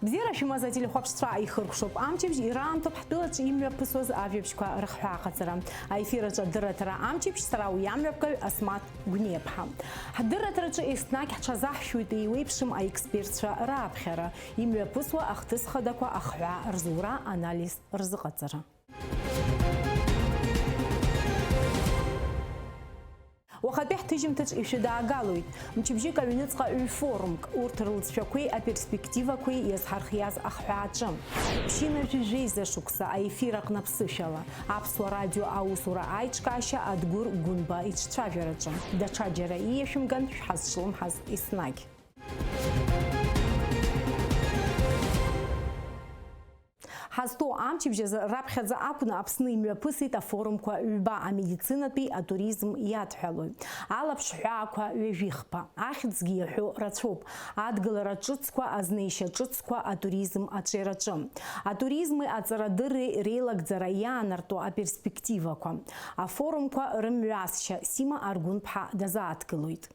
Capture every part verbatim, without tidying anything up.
Бзиара шәымаз ателехәаԥшцәа, ихыркәшоуп амчыбжь, ираамҭоуп ҳтәылаҿ имҩаԥысуаз ажәабжьқәа рыхҳәааҟаҵара. Аефир аҿы адырраҭара амчыбжь, сара уи амҩаԥгаҩ Асмаҭ Гәниаԥҳа. Ҳдырраҭараҿы еснагь ҳҽазаҳшәоит еиуеиԥшым аекспертцәа раԥхьара, имҩаԥысуа ахҭыс хадақәа ахҳәаа рзура, анализ рзыҟаҵара. Уахатәи ҳҭыжьымҭаҿ ишәыдаагалоит. Мчыбжьык аҩныҵҟа ҩ-форумк, урҭ рлҵшәақәеи аперспективақәеи иазҳархиаз ахҳәааҿы. Ԥшьынажәи жәеиза шықәса аефир аҟны аԥсышәала. Аԥсуа радио аусура аиҿкаашьа Адгәыр Гәынба иҿцәажәараҿы. Даҽаџьара ииашәымган шәҳазҿлымҳаз еснагь. Ҳазҭоу амчыбжь азы раԥхьаӡа акәны Аԥсны имҩаԥысит афорумқәа ҩба, амедицинатәи, атуризм иадҳәалои. Алаԥшҳәаақәа ҩажәихԥа. Ахьӡгьы иаҳәо рацәоуп. Адгылара ҿыцқәа, азнеишьа ҿыцқәа, атуризм аҿиараҿы. Атуризми аҵарадырреи реилагӡара иаанарту аперспективақәа. Афорумқәа рымҩасшьа Сима Аргәынԥҳа дазааҭгылоит.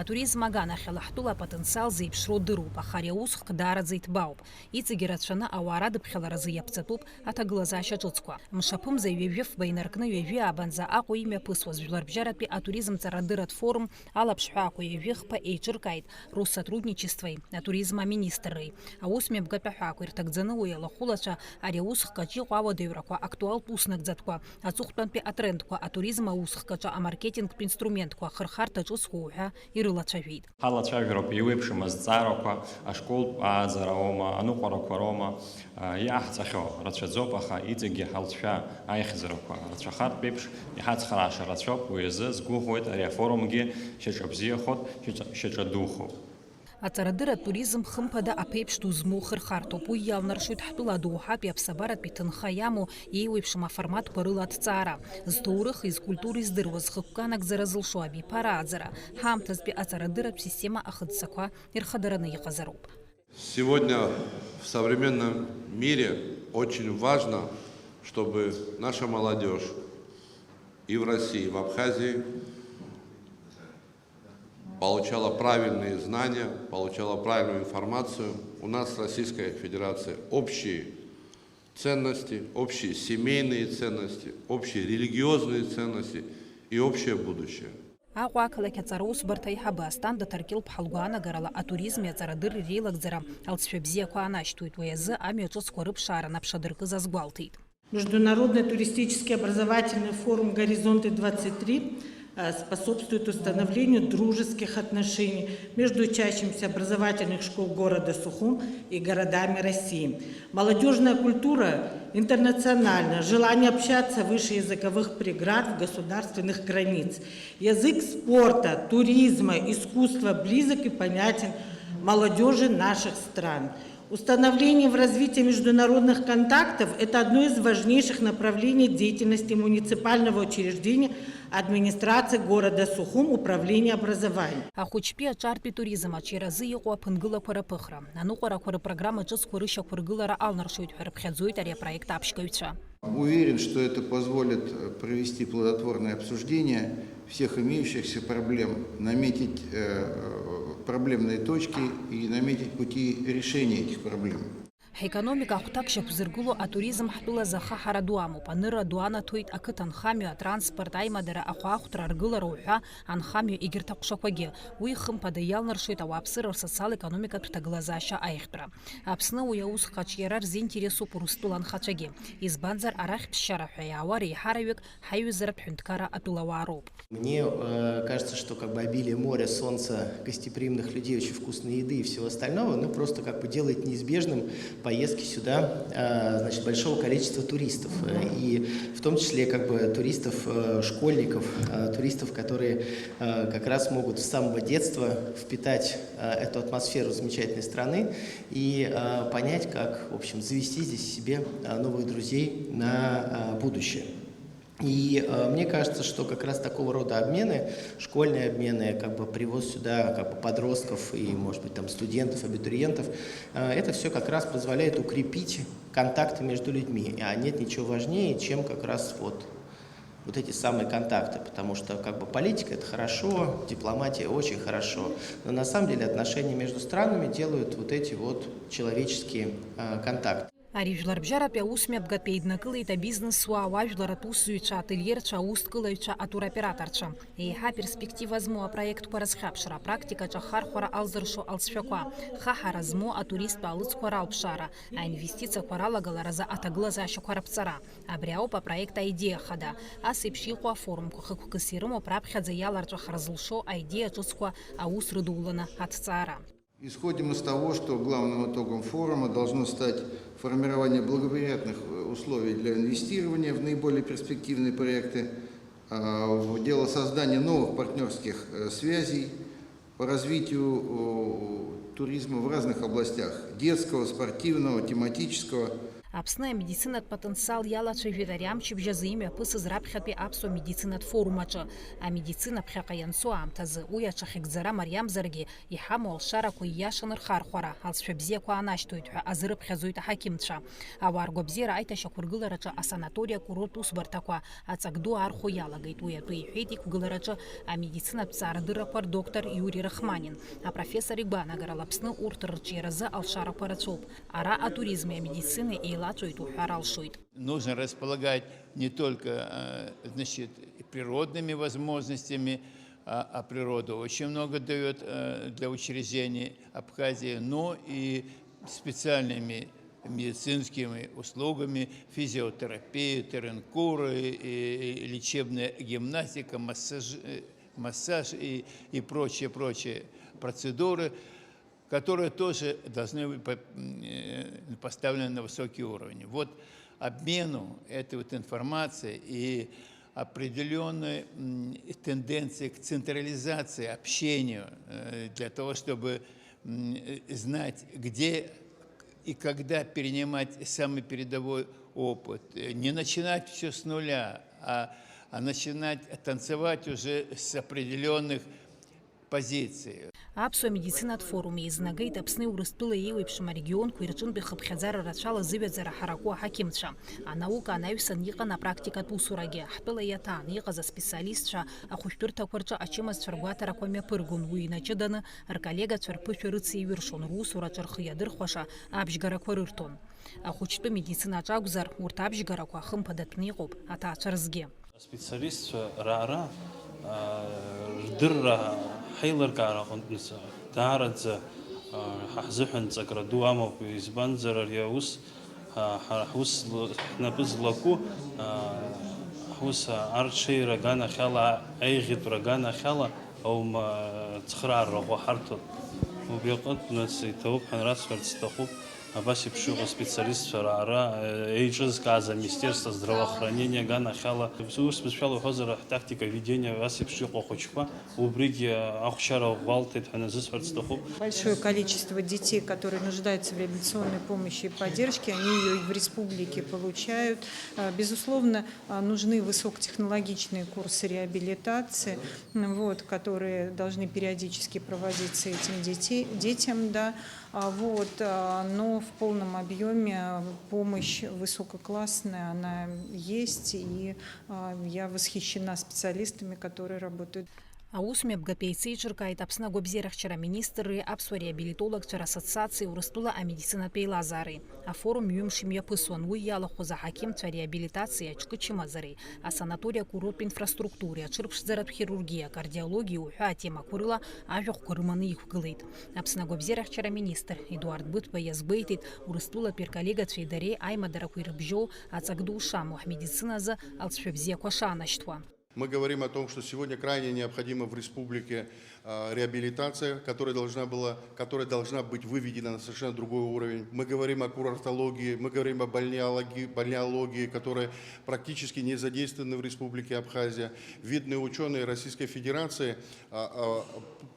Атуризм аганахьала ҳтәыла апотенциал зеиԥшроу дыруп, аха ари аусхк даараӡа иҭбаауп. Иҵегьы рацәаны ауаа радыԥхьаларазы иаԥҵатәуп аҭагылазаашьа ҿыцқәа. Мшаԥымза ҩажәи фба инаркны ҩажәи ааба нӡа Аҟәа имҩаԥысуаз жәларбжьаратәи атуризм ҵарадырратә форум алаԥшҳәаақәа ҩажәи хԥа еиҿыркааит Россотрудничествои атуризм аминистрреи. Аусмҩаԥгатә аҳәаақәа ирҭагӡаны уи алахәылацәа ари аусхк аҿы иҟоу ауадаҩрақәа, актуалтә уснагӡатәқәа, аҵыхәтәантәи атрендқәа, атуризм аусхк аҿы амаркетингтә инструментқәа, ахырхарҭа ҿыцқәа уҳәа ирылацәажәеит. Ҳалацәажәароуп еиуеиԥшым азҵаарақәа, ашколтә ааӡара аума, аныҟәарақәа роума, а, иҟаҳҵахьоу рацәаӡоуп, аха иҵегьгьы ҳалҵшәа аихьӡарақәа рацәахартә еиԥш иҳацхрааша рацәоуп, уи азы сгәыӷуеит ари афорумгьы шьаҿа бзиахоит, шьаҿа, шьаҿа духоуп. Аҵарадырратә туризм, хымԥада, аԥеиԥш ду змоу хырхарҭоуп. Уи иалнаршоит ҳтәыла адоуҳатәи аԥсабаратәи ҭынха иамоу еиуеиԥшым аформатқәа рыла аҭҵаара, зҭоурыхи зкультуреи здыруа, зхықәкы анагӡара зылшо абиԥарааӡара, ҳаамҭазтәи аҵарадырратә система ахыдцақәа ирхадараны иҟазароуп. Сегодня в современном мире очень важно, чтобы наша молодежь и в России, и в Абхазии получала правильные знания, получала правильную информацию. У нас в Российской Федерации общие ценности, общие семейные ценности, общие религиозные ценности и общее будущее. Аҟәа ақалақь аҵараусбарҭа аиҳабы Асҭанда Ҭаркьыл-ԥҳа лгәаанагарала, атуризми аҵарадырреи реилагӡара алҵшәа бзиақәа аанашьҭуеит, уи азы амҩа ҿыцқәа рыԥшаара наԥшадыркыз азгәалҭеит. Международный туристический образовательный форум «Горизонты двадцать три», э, способствует установлению дружеских отношений между учащимися образовательных школ города Сухум и городами России. Молодежная культура интернациональна, желание общаться выше языковых преград в государственных границ. Язык спорта, туризма, искусства близок и понятен молодёжи наших стран. Установление в развитии международных контактов — это одно из важнейших направлений деятельности муниципального учреждения администрации города Сухум Управления образования. Ахәыҷтәи аҿартәи туризм аҿиаразы иҟоу аԥынгылақәа рыԥыхра, аныҟәарақәа рыпрограмма ҿыцқәа рышьақәыргылара алнаршоит ҳәа рыԥхьаӡоит ари апроект аԥшьгаҩцәа. Уверен, что это позволит, э, провести плодотворное обсуждение всех имеющихся проблем, наметить, э, э, проблемные точки и наметить пути решения этих проблем. Ҳекономика ахәҭак шьақәзыргыло атуризм ҳтәылазы ахаҳара ду амоуп. Анырра ду анаҭоит ақыҭанхамҩа, атранспорт, аимадара, ахәаахәҭра, аргылара уҳәа анхамҩа егьырҭ аҟәшақәагьы. Уи, хымԥада, иалнаршоит ауааԥсыра рсоциал-економикатә ҭагылазаашьа аиӷьтәра. Аԥсны уи аусхк аҿиара рзинтересуп Урыстәыла анхацәагьы. Избанзар, арахь ԥсшьара ҳәа иаауа реиҳараҩык ҳаиҩызаратә ҳәынҭқарра атәылауаа роуп. Мне, э, кажется, что как бы обилие моря, солнца, гостеприимных людей, очень вкусной еды и всего остального, ну, просто как бы делает неизбежным поездки сюда, э, значит, большого количества туристов. Э, и в том числе как бы туристов, э, школьников, э, туристов, которые, э, как раз могут с самого детства впитать, э, эту атмосферу замечательной страны и, э, понять, как, в общем, завести здесь себе, э, новых друзей на, э, будущее. И, э, мне кажется, что как раз такого рода обмены, школьные обмены, как бы привоз сюда как бы подростков и, может быть, там, студентов, абитуриентов, э, это всё как раз позволяет укрепить контакты между людьми. А нет ничего важнее, чем как раз вот Вот эти самые контакты, потому что как бы политика — это хорошо, дипломатия — очень хорошо, но на самом деле отношения между странами делают вот эти вот человеческие э, контакты. Ари жәларбжьаратәи аусмҩаԥгатә еиднакылеит абизнесуаа, ауаажәларратә усзуҩцәа, ательерцәа, аусҭкылаҩцәа, атуроператорцәа. Еиҳа аперспектива змоу апроектқәа рызхьаԥшра, апрактикаҿы ахархәара алзыршо алҵшәақәа, хаҳара змоу атуристтә алыҵқәа ралԥшаара, аинвестициақәа ралагаларазы аҭагылазаашьақәа раԥҵара. Абри ауп апроект аидеиа хада. Ас еиԥш иҟоу афорумқәа хықәкыс ирымоуп раԥхьаӡа иаларҵәахара зылшо аидеиа ҿыцқәа аус рыдуланы аҭҵаара. Исходим из того, что главным итогом форума должно стать формирование благоприятных э, условий для инвестирования в наиболее перспективные проекты, а, в дело создания новых партнерских э, связей по развитию э, туризма в разных областях, детского, спортивного, тематического. Аԥсны амедицинатә потенциал иалацәажәеит ари амчыбжь азы имҩаԥысыз раԥхьатәи аԥсуа медицинатә форум аҿы. Амедицина ԥхьаҟа ианцо аамҭазы, уи аҽахьыгӡара мариамзаргьы, иҳамоу алшарақәа ииашаны рхархәара, алҵшәа бзиақәа аанашьҭуеит ҳәа азырыԥхьаӡоит аҳақьымцәа. Ауаа ргәабзиара аиҭашьақәыргылараҿы асанаториа-курорт усбарҭақәа аҵак ду аархәо иалагеит. Уи атәы иҳәеит иқәгылараҿы амедицинатә ҵаарадыррақәа рдоктор Иури Рахманин. Апрофессор игәаанагарала, Аԥсны урҭ рырҿиаразы алшарақәа рацәоуп. Ара атуризми амедицинеи еилаҵәоит уҳәар алшоит. Нужно располагать не только, э, значит, природными возможностями, а, а природа очень много даёт, э, для учреждений Абхазии, но и специальными медицинскими услугами, физиотерапия, теренкуры, и, и лечебная гимнастика, массаж, э, массаж и, и прочие, прочие процедуры, которые тоже должны быть по-, м, э, поставлены на высокий уровень. Вот обмену этой вот информацией и определённой, м, тенденции к централизации, общению, э, для того, чтобы, м, э, знать, где и когда перенимать самый передовой опыт. Э, не начинать всё с нуля, а, а начинать танцевать уже с определённых позиций. Аԥсуа медицинатә форум еизнагеит Аԥсни Урыстәылеи еиуеиԥшым арегионқәеи рҿынтәи хыԥхьаӡара рацәала зыҩаӡара ҳараку аҳақьымцәа. Анаука анаҩсан иҟан апрактикатә усурагьы. Ҳтәыла иаҭааны иҟаз аспециалистцәа ахәышәтәырҭақәа рҿы ачымазцәа ргәаҭарақәа мҩаԥыргон, уи инаҷыданы рколлегацәа рԥышәа рыциҩыршон, русураҿы рхы иадырхәаша абжьгарақәа рырҭон. Ахәыҷтәы медицина аҿы акәзар, урҭ абжьгарақәа хымԥадатәны иҟоуп аҭаацәа рзгьы. Аспециалистцәа раара, аа, рдырра ҳаилыркаара аҟынтәи даараӡа, аа, ҳа ҳзыҳәан ҵакра ду амоуп, избанзар ари аус, аа, ҳара ҳус зло-, ҳнапы злаку, аа, ҳус арҽеира аганахьала, аиӷьтәра аганахьала аума цхыраара ӷәӷәа ҳарҭоит. Убри аҟынтә нас иҭабуп ҳәа расҳәарц сҭахуп. Абас еиԥш иҟоу аспециалистцәа раара, э, еиҿызкааз аминистерство здравоохранения аганахьала, ус бызшәала уҳәозар, ҳтактика ведения абас еиԥш иҟоу ахәыҷқәа, убригьы ахәшьара ӷәӷәалҭеит ҳәа назысҳәарц сҭахуп. Большое количество детей, которые нуждаются в реабилитационной помощи и поддержке, они её и в республике получают. Э, безусловно, э, нужны высокотехнологичные курсы реабилитации, м, вот, которые должны периодически проводиться этим детей, детям, да. А, вот, а, но в полном объёме помощь высококлассная, она есть, и, а, я восхищена специалистами, которые работают. Аусмҩаԥгатә еицеиҿыркааит Аԥсны агәабзиарахьчара аминистрреи аԥсуа реабилитологцәа рассоциациеи Урыстәыла амедицинатә еилазаареи. Афорум ҩымш имҩаԥысуан, уи иалахәыз аҳақьымцәа реабилитациеи аҿкы чымазареи, асанаториа-курорттә инфраструктуреи, аҽырԥшӡаратә хирургиа, акардиологиеи уҳәа атемақәа рыла ажәахәқәа рыманы иқәгылеит. Аԥсны агәабзиарахьчара аминистр Едуард Быҭәба иазгәеиҭеит, Урыстәылатәи рколлегацәеи дареи аимадарақәа ирыбжьоу аҵак ду шамоу, ҳмедициназы алҵшәа бзиақәа шаанашьҭуа. Мы говорим о том, что сегодня крайне необходима в республике, а, реабилитация, которая должна была, которая должна быть выведена на совершенно другой уровень. Мы говорим о курортологии, мы говорим о бальнеологи-, бальнеологии, которые практически не задействованы в Республике Абхазия. Видные учёные Российской Федерации, а, а,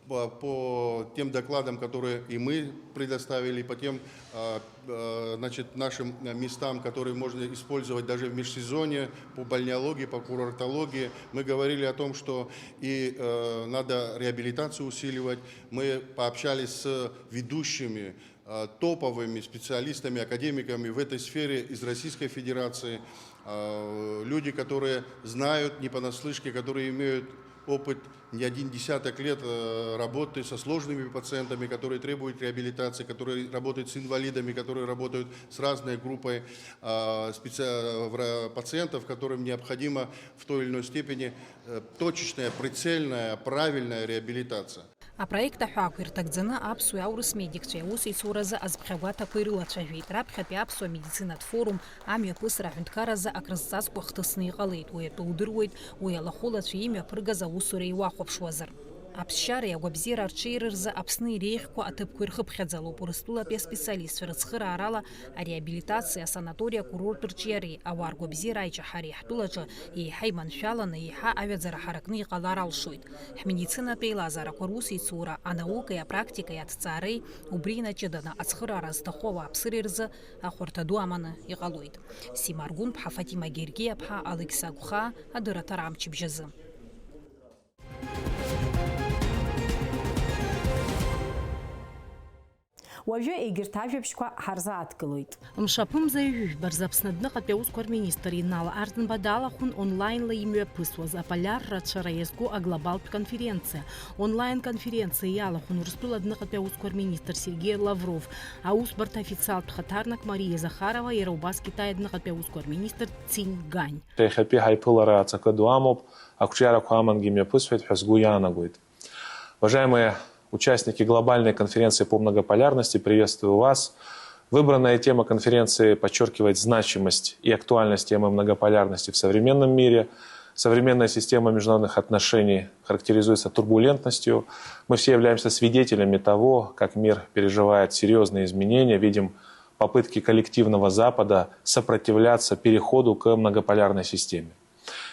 по, по тем докладам, которые и мы предоставили, по тем, а, э, значит, нашим местам, которые можно использовать даже в межсезонье, по бальнеологии, по курортологии. Мы говорили о том, что и, э, надо реабилитацию усиливать. Мы пообщались с ведущими, а, топовыми специалистами, академиками в этой сфере из Российской Федерации. А, люди, которые знают не понаслышке, которые имеют опыт не один десяток лет, э, работы со сложными пациентами, которые требуют реабилитации, которые работают с инвалидами, которые работают с разной группой, а, специ-, вра-, пациентов, которым необходима в той или иной степени, э, точечная, прицельная, правильная реабилитация. Апроект аҳәаақәа ирҭагӡаны аԥсуеи аурыс медикцәеи аусеицуразы азԥхьагәаҭақәа ирылацәажәеит. Раԥхьатәи аԥсуа медицинатә форум амҩаԥысра аҳәынҭқарразы акрызҵазкуа хҭысны иҟалеит. Уи атәы удыруеит, уи алахәылацәа имҩаԥыргаз аусура иуахәаԥшуазар. Аԥсшьареи агәабзиара арҽеира рзы Аԥсны иреиӷьқәоу аҭыԥқәа ирхыԥхьаӡалоуп. Урыстәылатәи аспециалистцәа рыцхыраарала, ареабилитациеи асанаториа-курорттә рҿиареи ауаа ргәабзиара аиҿаҳареи ҳтәылаҿы еиҳа иманшәаланы, еиҳа аҩаӡара ҳаракны иҟалар алшоит. Ҳмедицинатә еилазаарақәа русеицура, анаукеи апрактикеи аҭҵаареи убри инаҷыданы ацхыраара зҭаху ауааԥсыреи рзы ахәарҭа ду аманы иҟалоит. Сима Аргәынԥҳа, Фатима Гергиаԥҳа, Алықьса Агәхаа, адырраҭара амчыбжь азы. Уажәы егьырҭ ажәабжьқәа ҳарзааҭгылоит. Мшаԥымза ҩажәи жәба рзы Аԥсны адәныҟатәи аусқәа рминистр Инал Арӡынба далахәын онлаинла имҩаԥысуаз аполиар рацәара иазку аглобалтә конференциа. Онлайн-конференциа иалахәын Урыстәыла адәныҟатәи аусқәа рминистр Сергеи Лавров, аусбарҭа афициалтә хаҭарнак Мариа Захарова, иара убас Китай адәныҟатәи аусқәа рминистр Цинь Гань. Иахьатәи ҳаиԥылара аҵакы ду амоуп, ақәҿиарақәа амангьы имҩаԥысуеит ҳәа сгәы иаанагоит. Уважаемые участники глобальной конференции по многополярности, приветствую вас. Выбранная тема конференции подчеркивает значимость и актуальность темы многополярности в современном мире. Современная система международных отношений характеризуется турбулентностью. Мы все являемся свидетелями того, как мир переживает серьезные изменения, видим попытки коллективного Запада сопротивляться переходу к многополярной системе.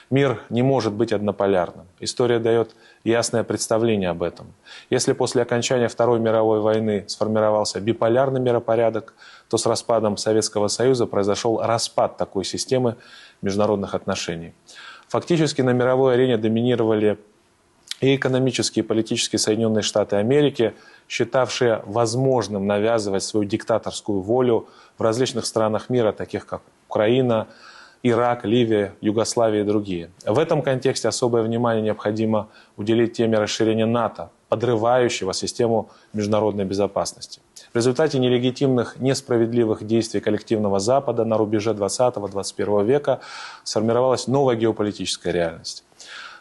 Мир не может быть однополярным. История даёт ясное представление об этом. Если после окончания Второй мировой войны сформировался биполярный миропорядок, то с распадом Советского Союза произошёл распад такой системы международных отношений. Фактически на мировой арене доминировали и экономические, и политические Соединённые Штаты Америки, считавшие возможным навязывать свою диктаторскую волю в различных странах мира, таких как Украина, Ирак, Ливия, Югославия и другие. В этом контексте особое внимание необходимо уделить теме расширения НАТО, подрывающего систему международной безопасности. В результате нелегитимных, несправедливых действий коллективного Запада на рубеже двадцатого-двадцать первого века сформировалась новая геополитическая реальность.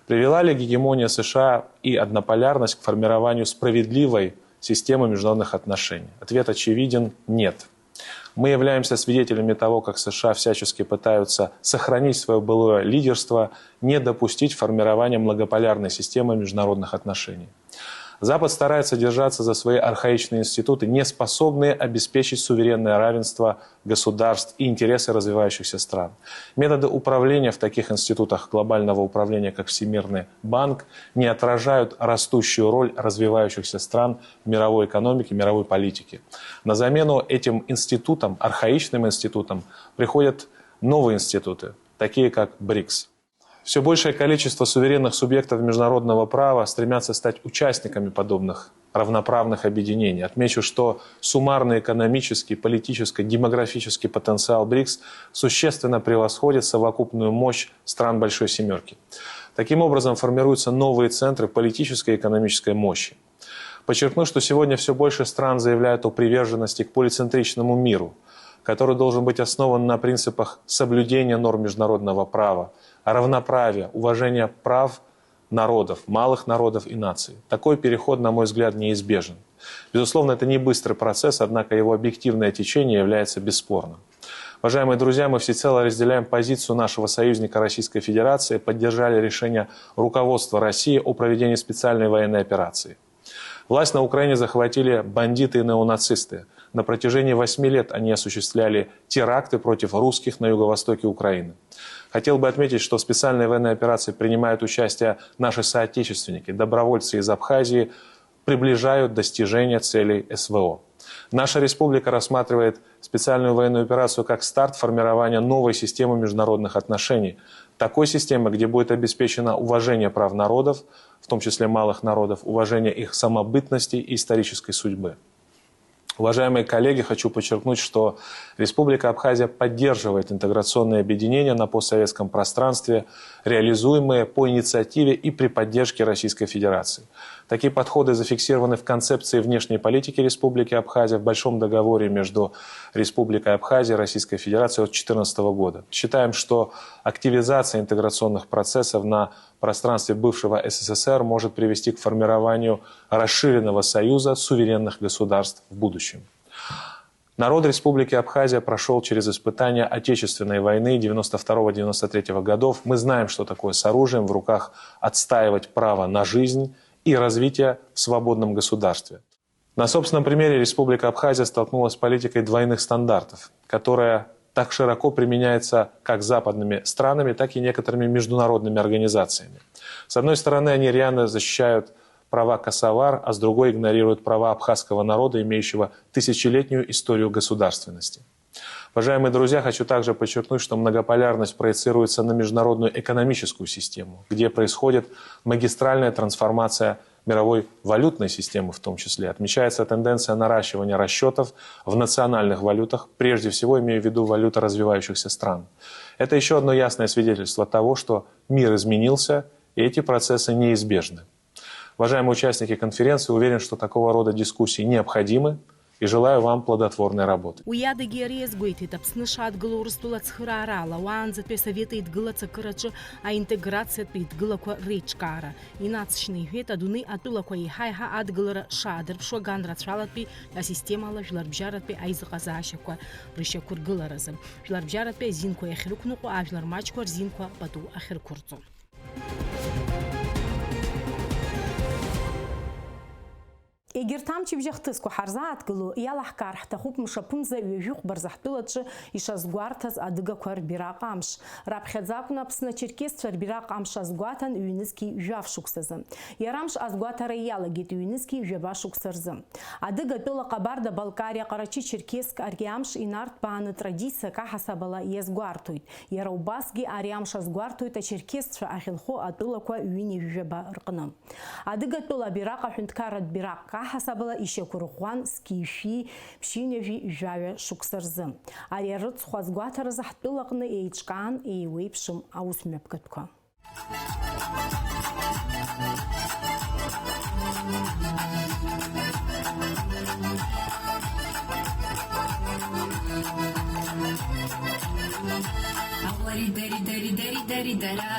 Привела ли гегемония США и однополярность к формированию справедливой системы международных отношений? Ответ очевиден: нет. Мы являемся свидетелями того, как США всячески пытаются сохранить своё былое лидерство, не допустить формирования многополярной системы международных отношений. Запад старается держаться за свои архаичные институты, не способные обеспечить суверенное равенство государств и интересы развивающихся стран. Методы управления в таких институтах глобального управления, как Всемирный банк, не отражают растущую роль развивающихся стран в мировой экономике, мировой политике. На замену этим институтам, архаичным институтам, приходят новые институты, такие как БРИКС. Всё большее количество суверенных субъектов международного права стремятся стать участниками подобных равноправных объединений. Отмечу, что суммарный экономический, политический, демографический потенциал БРИКС существенно превосходит совокупную мощь стран Большой Семёрки. Таким образом, формируются новые центры политической и экономической мощи. Подчеркну, что сегодня всё больше стран заявляют о приверженности к полицентричному миру, который должен быть основан на принципах соблюдения норм международного права, равноправия, уважения прав народов, малых народов и наций. Такой переход, на мой взгляд, неизбежен. Безусловно, это не быстрый процесс, однако его объективное течение является бесспорным. Уважаемые друзья, мы всецело разделяем позицию нашего союзника Российской Федерации, поддержали решение руководства России о проведении специальной военной операции. Власть на Украине захватили бандиты и неонацисты. На протяжении восьми лет они осуществляли теракты против русских на юго-востоке Украины. Хотел бы отметить, что в специальной военной операции принимают участие наши соотечественники, добровольцы из Абхазии, приближают достижение целей СВО. Наша республика рассматривает специальную военную операцию как старт формирования новой системы международных отношений, такой системы, где будет обеспечено уважение прав народов, в том числе малых народов, уважение их самобытности и исторической судьбы. Уважаемые коллеги, хочу подчеркнуть, что Республика Абхазия поддерживает интеграционные объединения на постсоветском пространстве, реализуемые по инициативе и при поддержке Российской Федерации. Такие подходы зафиксированы в концепции внешней политики Республики Абхазия, в Большом договоре между Республикой Абхазия и Российской Федерацией от четырнадцатого года. Считаем, что активизация интеграционных процессов на пространстве бывшего С С С Р может привести к формированию расширенного союза суверенных государств в будущем. Народ Республики Абхазия прошёл через испытания Отечественной войны девяносто второго девяносто третьего годов. Мы знаем, что такое с оружием в руках отстаивать право на жизнь и развитие в свободном государстве. На собственном примере Республика Абхазия столкнулась с политикой двойных стандартов, которая так широко применяется как западными странами, так и некоторыми международными организациями. С одной стороны, они рьяно защищают права косовар, а с другой игнорируют права абхазского народа, имеющего тысячелетнюю историю государственности. Уважаемые друзья, хочу также подчеркнуть, что многополярность проецируется на международную экономическую систему, где происходит магистральная трансформация мировой валютной системы в том числе. Отмечается тенденция наращивания расчётов в национальных валютах, прежде всего имею в виду валюты развивающихся стран. Это ещё одно ясное свидетельство того, что мир изменился, и эти процессы неизбежны. Уважаемые участники конференции, уверен, что такого рода дискуссии необходимы, и желаю вам плодотворной работы. Уи адагьы иара иазгәеиҭеит, Аԥсны шадгылоу Урыстәыла ацхыраарала, уаанӡатәи Асовет Еидгыла ацакыраҿы аинтеграциатә еидгылақәа реиҿкаара, инацшьны иҳәеит, адунеи атәылақәа еиҳа-еиҳа адгылара шаадырԥшуа, ган рацәалатәи асистемала жәларбжьаратәи аизыҟазаашьақәа рышьақәыргыларазы, жәларбжьаратәи азинқәа иахьрықәныҟәо, ажәлар маҷқәа рзинқәа пату ахьырқәырҵо. Егьырҭ амчыбжь ахҭысқәа ҳарзааҭгыло, иалаҳкаар ҳҭахуп мшаԥымза ҩажәи хәба рзы ҳтәылаҿы ишазгәарҭаз адыгақәа рбираҟ амш. Раԥхьаӡа акәны Аԥсны ачерқьесцәа рбираҟ амш азгәаҭан ҩнызқьи жәаф шықәсазы. Иара амш азгәаҭара иалагеит ҩнызқьи жәаба шықәса рзы. Адыгатәыла Ҟабарда-Балкариа, Ҟарачы-Черкесск ари амш инарҭбааны традициак аҳасабала иазгәарҭоит. Иара убасгьы ари амш азгәарҭоит ачерқьесцәа ахьынхо атәылақәа ҩынҩажәи жәаба рҟны. Адыгатәыла абираҟ аҳәынҭқарратә бираҟ аҳасабала ишьақәырӷәӷәан зқьи жәшәи ԥшьынҩажәи жәаҩа шықәса рзы. Ари арыцхә азгәаҭаразы ҳтәылаҟны еиҿкаан еиуеиԥшым аусмҩаԥгатәқәа. Ауари дари дари дари дари дара.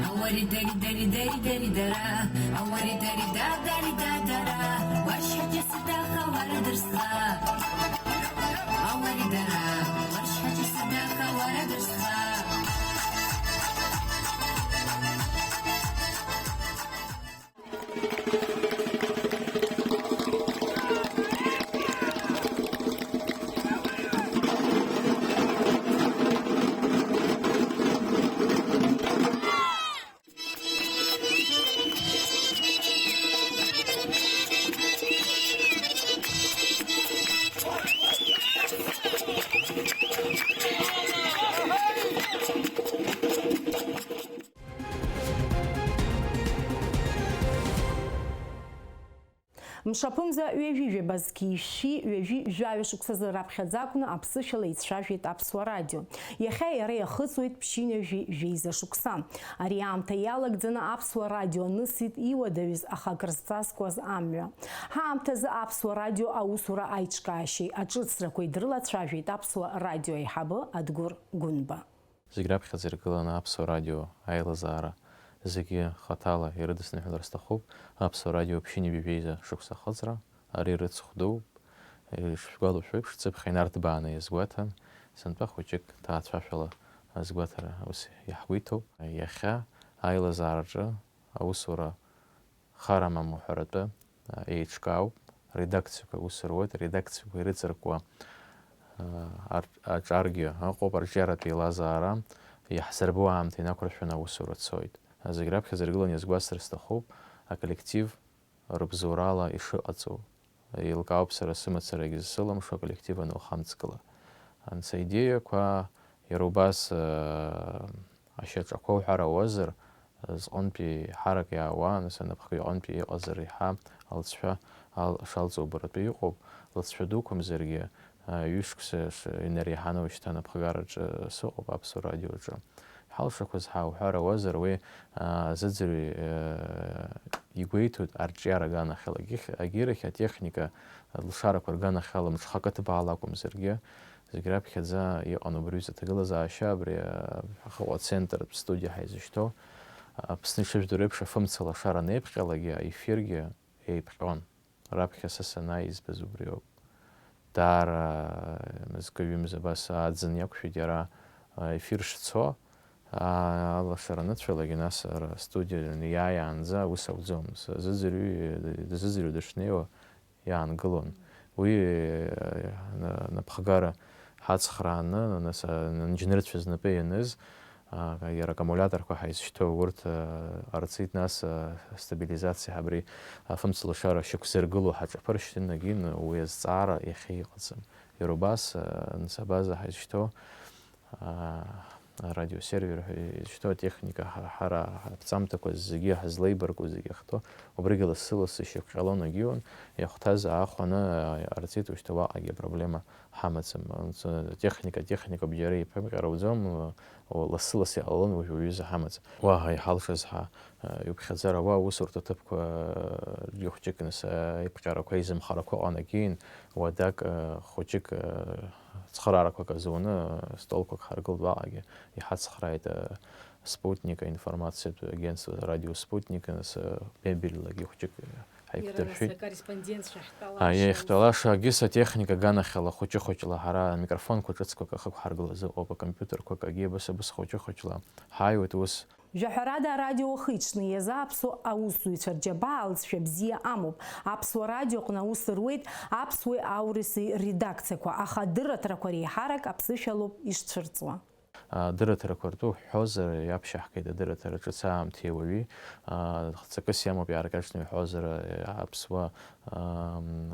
Ауари дари дари дари дари дара. Ауари дари да дари да дара. Уашьа џьасыдаха уара дырсла. Ауари дара. Уашьа џьасыдаха уара дырсла. Мшаԥымза ҩажәи жәаба зқьи жәшәи ҩажәи жәаҩа шықәсазы раԥхьаӡа акәны аԥсышәала ицәажәеит Аԥсуа радио. Иахьа иара иахыҵуеит ԥшьынҩажәи жәеиза шықәса. Ари аамҭа иалагӡаны Аԥсуа радио анысит иуадаҩыз, аха акрызҵазкуаз амҩа. Ҳаамҭазы Аԥсуа радио аусура аиҿкаашьеи аҿыцрақәеи дрылацәажәеит Аԥсуа радио аиҳабы Адгәыр Гәынба. Зегь раԥхьаӡа иргыланы Аԥсуа радио аилазаара зегьы хаҭала ирыдысныҳәалар сҭахуп, Аԥсуа радио ԥшьынҩажәи жәеиза шықәса ахыҵра, ари рыцхә дууп, ишшәгәалашәо еиԥш, ҵыԥх инарҭбааны иазгәаҭан, сынтәа хәыҷык ҭаацәашәала азгәаҭара ус иаҳгәеиҭоуп. Иахьа аилазаараҿы аусура хара амам уҳәаратәы, а, еиҿкаауп, редакциақәа аус руеит, аредакциақәа ирыҵаркуа, а, ар-, аҿаргьы ыҟоуп, арҿиаратә еилазаара иаҳзырбо аамҭа инақәыршәаны аусура цоит. Зегь раԥхьаӡа иргыланы иазгәасҭар сҭахуп, аколлектив рыбзоурала ишыҟаҵоу. Еилкаауп сара сымацарагьы зсылымшо аколлектив анылхамҵгыла. Анцәа идеиақәа иара убас, а, ашьаҿақәа уҳәар ауазар, зҟынтәи ҳарак иаауан, нас анапхгаҩ иҟынтәи иҟазар еиҳа алҵшәа ал-, шалҵоу убаратәы иҟоуп, лыҵшәа дуқәамзаргьы, а, ҩышықәса ш-, инареиҳаны уажәшьҭа анапхгараҿы сыҟоуп Аԥсуа радиоаҿы. Ҳалшақәаз ҳауҳәар ауазар, уи, а, зыӡырҩ, а, игәеиҭоит арҿиара аганахьала. Агьых-, агьирахь атехника, алшарақәа рганахьала мҽхакы ҭбаала акәымзаргьы, зегь раԥхьаӡа иҟан убри аҩыза аҭагылазаашьа, абри, а, ахаҟа ацентртә студиа ҳаизышьҭоу. Аԥсны ишыжәдыруа еиԥш, афымца лашара анеиԥҟьалакгьы, аефиргьы еиԥҟьон. Раԥхьа са санааи избаз убриоуп. Даара мызкы-ҩымз абас аӡын иақәшәеит иара, а, ефир шцо, а, алашара аныцәалак, нас ара астудиа иааиаанӡа аус ауӡом. Сзыӡырҩ-, дызыӡырҩуа дышнеиуа иаангылон. Уи, а, на-, напхгара ҳацхрааны, нас, а, анџьнырцәа знапы ианыз, а, иара аккумулиаторқәа ҳаизшьҭоу урҭ, а, ҟарҵеит, нас, а, астабилизациа абри афымцалашара шьақәзыргыло ҳаҿаԥыршьҭын, агьын уи азҵаара иахьа иҟаӡам. Иара убас, а, нцабаза ҳаизшьҭоу, а, арадиосервер ҳәа изышьҭоу атехника ҳа-, ҳара ҳаԥҵамҭақәа зегьы ҳазлеибарку зегьы ахьҭоу, убригьы лассы-лассы ишьақәҟьалон, агьиуан, иахәҭаз аахәаны, а, иҟарҵеит, ушьҭа уаҟагьы апроблема ҳамаӡам. Анцәа-, техника, техникоуп, џьара иԥымҟьар ауӡом, лассы-лассы иҟалон уажә уҩыза ҳамаӡам. Уаҳа иҳалшаз ҳа, иуԥхьаӡара уа аусурҭа ҭыԥқәа, ргьы хәҷык нас, аиԥҟьарақәа, аизымхарақәа ыҟан, агьин, уадак, хәҷык, цхыраарақәак азуны, столқәак ҳаргылт уаҟагьы. Иҳацхрааит, Спутник, аинформациатә агентство, радио Спутник, нас, мебельлагьы хәҷык Иара ҳаиқәдыршәеит. Нас акорреспондентцәа ҳтәалаша. Аиеи, ус. Ҳтәалаша агьыс атехника аганахьала хәыҷы-хәыҷла ҳара амикрофонқәа ҿыцқәак ахықәҳаргылаз ыҟоуп, акомпиутерқәак агьи абас-абас хәыҷы-хәыҷла ҳааиуеит ус. Жәаҳәарада, арадио ахы иҽны иазааԥсо аусзуҩцәа рџьабаа алҵшәа бзиа амоуп. Аԥсуа радиоҟны аус руеит аԥсуеи ауриси редакциақәа, аха адырраҭарақәа реиҳарак аԥсышәалоуп ишцәырҵуа. Адырраҭарақәа ртәы уҳәозар, иаԥшьаҳгеит адырраҭара ҿыц аамҭеи ауаҩи. Ҵакыс иамоуп иааркьаҿны иҳәозар, аԥсуа, ам,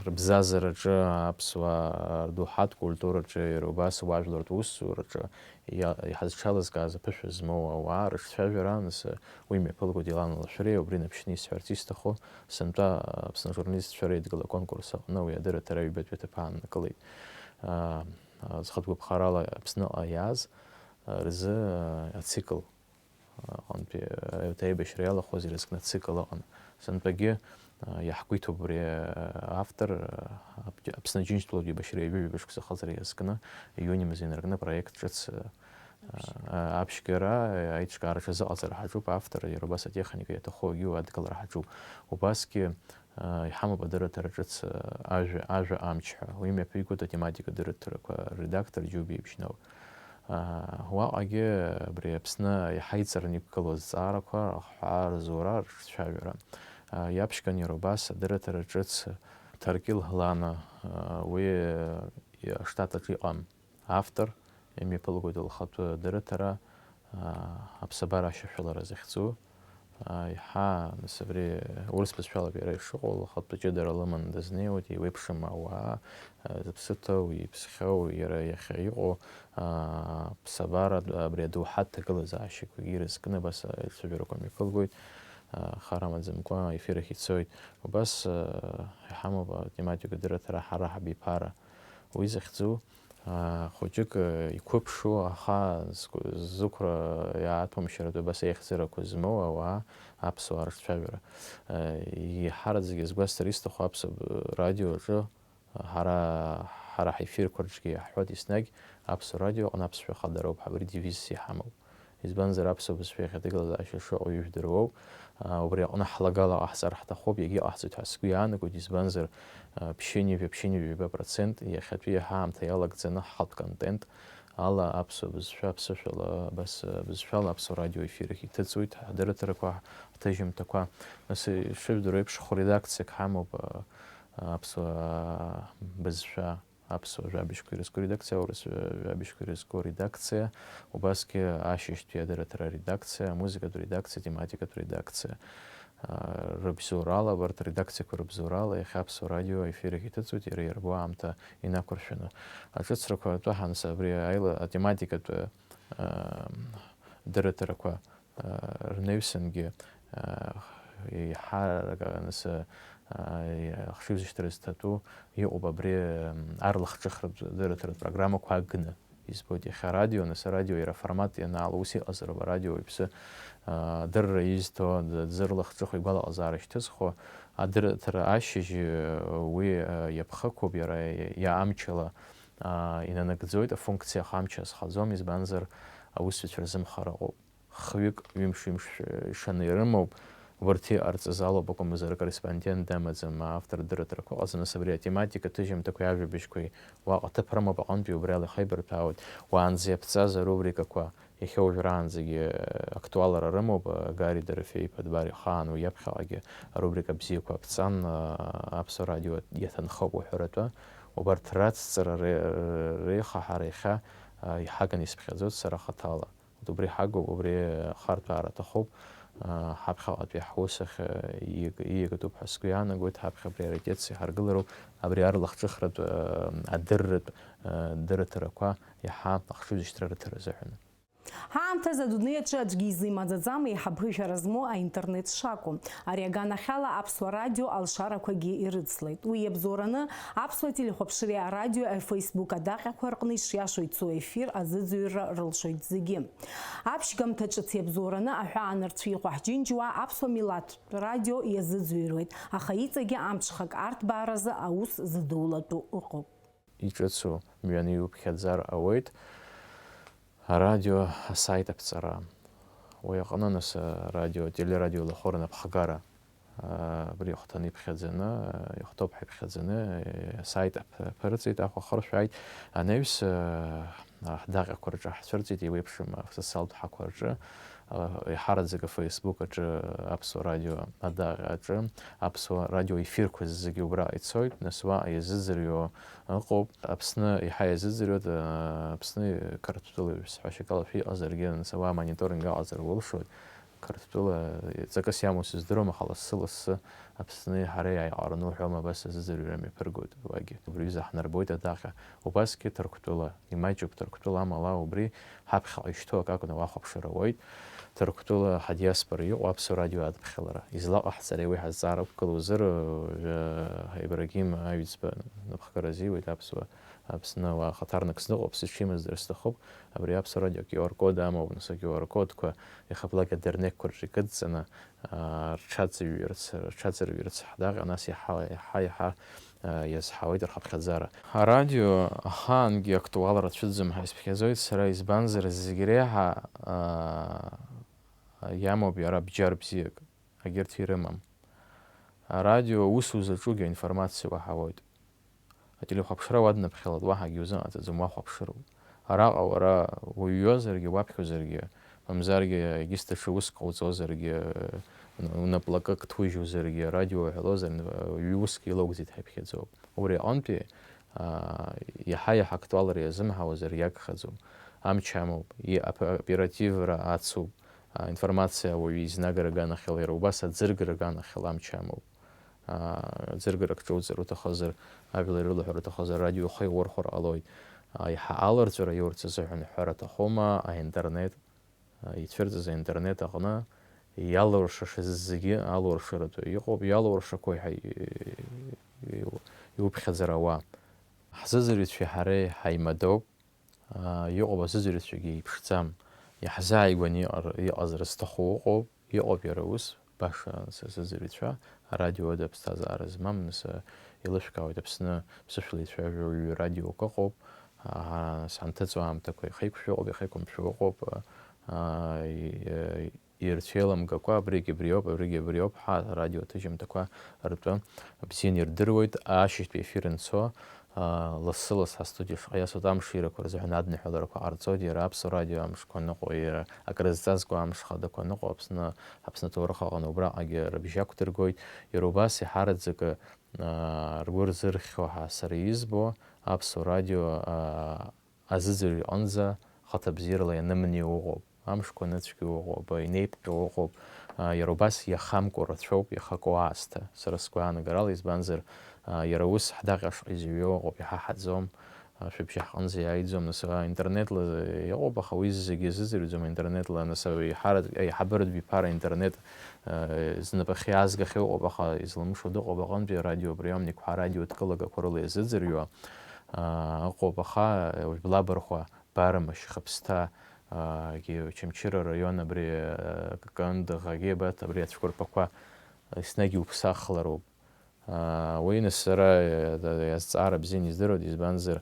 рыбзазараҿы, аԥсуаа рдоуҳатә культураҿы, иара убас уажәлартә усураҿы иа-, иҳазҽалазкааз аԥышәа змоу ауаа рыҿцәажәара, нас, уи мҩаԥылгоит Елана Лашәриа, убри наԥшьны исҳәарц исҭаху, сынтәа Аԥсны ажурналистцәа реидгыла аконкурс аҟны уи адырраҭара аҩбатәи аҭыԥ ааннакылеит. А, а, зхатә гәаԥхарала Аԥсныҟа иааз, а, рзы, а, ацикл, а, аҟынтәи, а, аибашьра иалахәыз ирызкны ацикл ыҟан. Сынтәагьы, а, иаҳгәеиҭоуп абри, а, автор, а, Аԥ-, Аԥсны Аџьынџьтәылатә еибашьра ҩажәи ҩба шықәса ахыҵра иазкны, иуни мза инаркны апроект ҿыц, а, Аԥшьгара. А, аԥшьгара, а, аиҿкаараҿы азыҟаҵара ҳаҿуп, автор, иара убас атехника иаҭаху агьи адгылара ҳаҿуп. Убасгьы, а, иҳамоуп адырраҭара ҿыц, а, ажәа, ажәа амч ҳәа. Уи мҩаԥигоит атематика дырраҭарақәа рредактор Џьубиа Ибжьнауи. А, уаҟагьы абри Аԥсны иҳаиҵараны иқәгылоу азҵаарақәа, ахҳәаа, рзура, рыҿцәажәара. А, иаԥшьган иара убас адырраҭара ҿыц Ҭаркьыл Лана, а, уи, а, аштат аҿы иҟам автор, имҩаԥылгоит лхатәы дырраҭара, аа, аԥсабара ашьашәалара захьӡу. Аа, иаҳа, нас, абри урыс бызшәалоуп иара ишыҟоу, лхатәы ҷыдара лыманы дазнеиуеит, иеиуеиԥшым ауаа, аа, зыԥсы ҭоу, иԥсхьоу, иара иахьа иҟоу, аа, ԥсабара, абри адоуҳатә ҭагылазаашьақәагьы ирызкны абас аицәажәарақәа мҩаԥылгоит, аа, хар амаӡамкәа аефир ахь ицоит. Убас, аа, иҳамоуп атематика дырраҭара ҳара ҳабиԥара. Уи захьӡу, аа, хәыҷык, э, иқәыԥшу, аха зқә-, зықәра иааҭәамшьаратәы абас еихьӡарақәа змоу ауаа аԥсуаа рыҿцәажәара. Э, иҳараӡак иазгәасҭар исҭаху аԥсуа радио аҿы, ҳара, ҳара ҳефирқәа рҿгьы иаҳҳәоит еснагь, аԥсуа радио аҟны аԥсшәа хадароуп ҳәа, абри девизс иҳамоуп. Избанзар, аԥсуа бызшәа иахьа аҭагылазаашьа шыҟоу ижәдыруоу, а, убри аҟны ҳлагала ҟаҳҵар ҳҭахуп, иагьыҟаҳҵоит ҳәа сгәы иаанагоит, избанзар, а, ԥшьынҩажәа, ԥшьынҩажәа ҩба процент иахьатәи ҳаамҭа иалагӡаны ҳхатә контент ала аԥсуа бызшәа аԥсышәала, абас, а, бызшәала аԥсуа радио ефир ахь иҭыҵуеит, ҳдырраҭарақәа, ҳҭыжьымҭақәа. Нас, ишыжәдыруа еиԥш, хәы редакциак ҳамоуп, а, а, аԥсуа, а, бызшәа аԥсуа жәабжьқәа ирызку редакциа, аурыс жәабжьқәа ирызку редакциа, убасгьы ашьыжьтәи адырраҭара редакциа, амузыкатә редакциа, атематикатә редакциа, аа, рыбзоурала, абарҭ аредакциақәа рыбзоурала иахьа Аԥсуа радио аефир ахь иҭыҵуеит, иара иарбоу аамҭа инақәыршәаны. Аҿыцрақәа ртәы ҳанс абри аила-, атематикатә, аа, дырраҭарақәа рнаҩсангьы, Еиҳарак, нас, ахшыҩзышьҭра зҭатәу иҟоуп абри, м, арлахҿыхратә дырраҭаратә программақәа агны. Избоит иахьа арадио, нас арадио иара аформат ианаало, ус иҟазароуп арадио иԥсы, а, адырра изҭо, д-, дзырлахҿыху, игәалаҟазаара шьҭызхуа, адырраҭара ашьыжь, уи, а, иаԥхықәуп, иара иа-, иа-, амчала, а, инанагӡоит афункциа, аха амч азхаӡом, избанзар, аусзуҩцәа рзымхара ыҟоуп. Хҩык, ҩымш, ҩымш ишаны ирымоуп, убарҭ иҟарҵаз алоуп, акәымзар акорреспондент дамаӡам, автор дырраҭарақәа ыҟаӡам, нас абри атематика, аҭыжьымҭақәеи ажәабжьқәеи уаҟа ҭыԥ рымоуп, аҟынтәи убри ала ихеибарҭәаауеит. Уаанӡа иаԥҵаз арубрикақәа иахьа уажәраанӡагьы актуалра рымоуп, Гари Дорофеи-иԥа Дбар ихаан уи иаԥхьаҟагьы арубрика бзиақәа аԥҵан, аԥсуа радио иаҭынхоуп уҳәаратәы. Убарҭ рацҵара ре-, реиха ҳара иахьа иҳаганы исԥхьаӡоит сара хаҭала. Убри ҳагуп, убри ахарҭәаара аҭахуп, аа, ҳаԥхьаҟатәи ҳус ахь, аа, ииаг-, ииагатәуп ҳәа сгәы иаанагоит, ҳаԥхьа априоритетс иҳаргылароуп абри арлахҿыхратә, аа, адырратә, аа, дырраҭарақәа иаҳа ахшыҩзышьҭра рыҭара азыҳәан. Ҳаамҭазы адунеи аҿы аӡәгьы изы имаӡаӡам еиҳа ԥышәара змоу аинтернет шакәу. Ари аганахьала Аԥсуа радио алшарақәагьы ирыцлеит. Уи иабзоураны Аԥсуа телехәаԥшреи арадиои афеисбук адаҟьақәа рҟны ишиашоу ицо ефир азыӡырҩра рылшоит зегьы. Аԥшьгамҭа ҿыц иабзоураны аҳәаанырцә иҟоу ҳџьынџьуаа аԥсуа милаҭтә радио иазыӡырҩуеит, аха иҵегьы амҽхак арҭбааразы аус зыдулатәу ыҟоуп. Иҿыцу мҩаны иуԥхьаӡар ауеит арадио асайт аԥҵара. Уи аҟны нас арадио, ателерадио лахәыра напхгара, аа, абри ихәҭаны иԥхьаӡаны, ихәҭоуп ҳәа иԥхьаӡаны, асайт аԥ-, аԥырҵеит, ахә ахыршәааит. Анаҩс, аа, ҳдаҟьақәа рҿы ҳцәырҵит, еиуеиԥшым асоциалтә ҳақәа рҿы, аа, еиҳараӡак афеисбук аҿы аԥсуа радио адаҟьа аҿы, аԥсуа радио ефирқәа зегьы убра ицоит, нас уаҟа иазыӡырҩуа ыҟоуп. Аԥсны еиҳа иазыӡырҩуеит, аа, Аԥсны Қырҭтәылаҩыс ҳәа шьакала шәиҟазаргьы, нас ауаа мониторинг аҟаҵара улшоит. Қырҭтәыла ҵакыс иамоу сыздыруам, аха лассы-лассы Аԥсни ҳареи иааиҟараны уҳәома, абас азыӡырҩра мҩаԥыргоит уагьы. Убри аҩыза ҳнарбоит адаҟьа. Убасгьы Ҭырқәтәыла, имаҷуп Ҭырқәтәыла амала убри ҳаԥхьаҟа ишьҭоу акы акәны уахәаԥшыр ауеит. Ҭырқәтәыла ҳадиаспора иҟоу аԥсуа радио адыԥхьалара. Излаҟаҳҵари уи ҳазҵаара ақәгылоу узыр, уажәы Ибрагим Аҩӡба напхгара азиуеит аԥсуа Аԥсны ауаа хаҭарнакс дыҟоуп, сызҽимаздыр сҭахуп, абри аԥсуа радио Q R код амоуп, нас а Q R кодқәа иахьа блак адернеққәа рҿы икыдҵаны, аа, рҽаҵыҩрц, рҽаҵырҩырц ҳдаҟьа, нас иаҳа, иаҳа, иаҳа, аа, иазҳауеит рхыԥхьаӡара. Арадио ахаангьы актуалра цәыӡым ҳәа исԥхьаӡоит сара, избанзар, зегь реиҳа, аа, иамоуп иара бџьар бзиак, агьырҭ ирымам. Арадио аус узаҿугьы аинформациа уаҳауеит. Ателехәаԥшра уаднаԥхьалоит, уаҳагьы узыҟаҵаӡом, уахәаԥшыроуп. Араҟа уара уҩҩозаргьы, уаԥхьозаргьы, мамзаргьы егьыс даҽа уск ҟауҵозаргьы, унаплакык ҭужьузаргьы, арадио уҳәалозар, ҩ-уск илоугӡеит ҳәа иԥхьаӡоуп. Убри аҟынтәи, аа, иаҳа-иаҳа актуалра иазымҳауазар иагхаӡом. Амч амоуп, и-, ап-, оперативра ацуп, аа, информациа ауаҩы изнагара аганахьала, иара убас аӡыргара аганахьала амч амоуп. Аа, ӡыргарак ҿуҵыр уҭахызар, ажәлар ирылаҳәар уҭахызар, арадио ухы иаурхәар ҟалоит. Аа, иаҳа аларҵәара иурц азыҳәан уҳәар аҭахума, аинтернет, аа, ицәырҵыз аинтернет аҟны иалуршашаз зегьы алуршаратәы иҟоуп, иалуршақәо иҳа-, иу-, иуԥхьаӡар ауа. Ҳзыӡырҩцәеи ҳареи ҳаимадоуп. Аа, иҟоуп азыӡырҩцәагьы еиԥшӡам. Иаҳзааигәаны иҟар-, иҟазар зҭаху ыҟоуп, иҟоуп иара ус, баша са сызыӡырҩцәа, арадио ада ԥсҭазаара змам, нас, а, еилышәкаауеит Аԥсны ԥсышәла ицәажәо ҩҩы радиок ыҟоуп, аа, нас ҳанҭыҵуа аамҭақәа ихеиқәшәо ыҟоуп, ихеиқәымшәо ыҟоуп, аа, и-, ирцәеиламгакәа, абригь абриоуп, абригь абриоуп ҳәа арадиоҭыжьымҭақәа ртәы бзианы ирдыруеит, ашьыжьтәи ефир анцо, аа, лассы-ласс ҳастудиа шаҟа иасуеит, амширақәа рзыҳәан адныҳәаларақәа ҟарҵоит, иара Аԥсуа радио амшқәа аныҟоу, иара акрызҵазкуа амш хадақәа аныҟоу, Аԥсны, Аԥсны аҭоурых аҟны убраҟагьы рыбжьы ақәдыргоит, иара убас иҳараӡакы, аа, ргәы рзырхьуа ҳәа сара избо, Аԥсуа радио, аа, азыӡырҩ иҟынӡа хаҭабзиарала ианымнеиуа ыҟоуп, амшқәа аныцәгьоу ыҟоуп, инеиԥҟьоу ыҟоуп, а, иара убас иахамкәа рацәоуп, иахаку аасҭа, сара сгәаанагарала, избанзар, а, иара ус ҳдаҟьа шаҟа изҩуа ыҟоуп, иҳаҳаӡом, Шәыбжьы ҳҟынӡа иааиӡом, нас, а, интернетла иҟоуп, аха уи зегьы азыӡырҩӡом, интернетла, нас, аиҳараӡ-, аиҳабыратә биԥара интернет, а, знапахьы иаазгахьоу ыҟоуп, аха излымшо дыҟоуп, аҟынтәи арадиоприомникқәа, арадиодкылагақәа рыла иазыӡырҩуа, а, ыҟоуп, аха, а, жәлабархәа, Барамышь, Хыԥсҭа, а, гьы-, Очамчыра араион абри, а, Кындыӷ, Агьебаҭ, абри ацәқәырԥақәа еснагь иуԥсахлароуп. Аа, уи, нас, сара, э, азҵаара бзианы издыруеит, избанзар,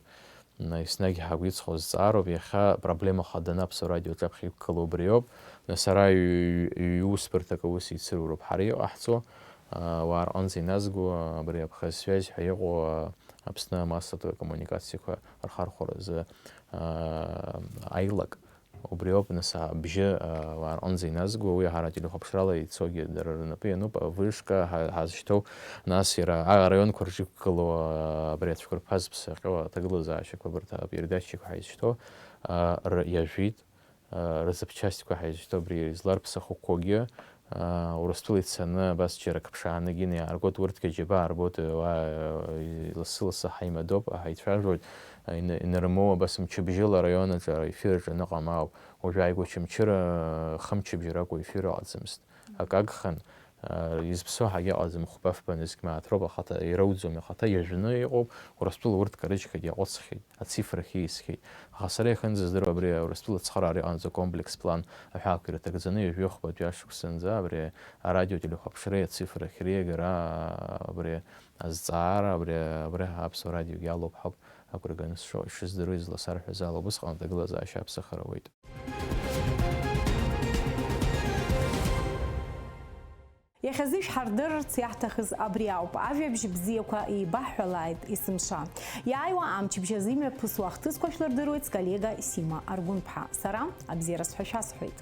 м, еснагь ҳагәиҵхо зҵаароуп, иахьа проблема хаданы Аԥсуа радио аҿаԥхьа иқәгылоу убриоуп. Нас, ара ҩ-, ҩ-, ҩ-, усбарҭак аус еицыруроуп ҳара иҟаҳҵо, аа, уаа рҟынӡа иназго, абри Абхазсвязь ҳәа иҟоу, аа, Аԥсны амассатә коммуникациақәа рхархәаразы, аа, аилак. Убри ауп, нас, абжьы, а, уаа рҟынӡа иназго, уи ҳара ателехәаԥшрала ицогьы дара рнапы иануп, а, вышка ҳа-, ҳазшьҭоу, нас иара араионқәа рҿы иқәгылоу, а, абри ацәқәырԥа зыԥсы ахьоу аҭагылазаашьақәа, абарҭ апередачақәа ҳаизшьҭоу, а, р-, иажәит, а, рзапчастьқәа ҳаизшьҭоу, абри изларԥсахқәоугьы, Аа, Урыстәыла ицаны абас џьара акаԥшаанагьы иааргоит, урҭгьы аџьабаа рбоит, уа, лассы-лассы ҳаимадоуп, ҳаицәажәоит, ин-, инармоу абас мчыбжьыла араион аҿы, аефир аҿы аныҟам ауп. Уажә ааигәа Очамчыра, хымчыбжьа ракәу ефир ыҟаӡамызт. Акы агхан, аа, изԥсо ҳагьыҟаӡам, хәба-фба нызқь мааҭ роуп, ахаҭа ирауӡом, ахаҭа иажәны иҟоуп, Урыстәыла урҭ карыџьхеит, иаҟәыҵхьеит. Ацифрахь еисхьеит. Аха сара иахьынӡаздыруа абри Урыстәыла ацхыраара иҟанаҵо акомплекс план аҳәаақәа ирыҭагӡаны ҩажәи хәбатәи ашықәсанӡа абри арадиотелехәаԥшреи ацифрахь реиагара, абри азҵаара, абри, абри аԥсуа радиогьы алоуп ҳәа агәра ганы сшо-, сшыздыруа изласарҳәаз ала, убысҟан аҭагылазаашьа аԥсахыр ауеит. Иахьазы ишәҳардырырц иаҳҭахыз абри ауп. Ажәабжь бзиақәа еибаҳҳәалааит есымша. Иааиуа амчыбжь азы имҩаԥысуа ахҭысқәа шәлырдыруеит сколлега Сима Аргәынԥҳа. Сара абзиараз ҳәа шәасҳәоит.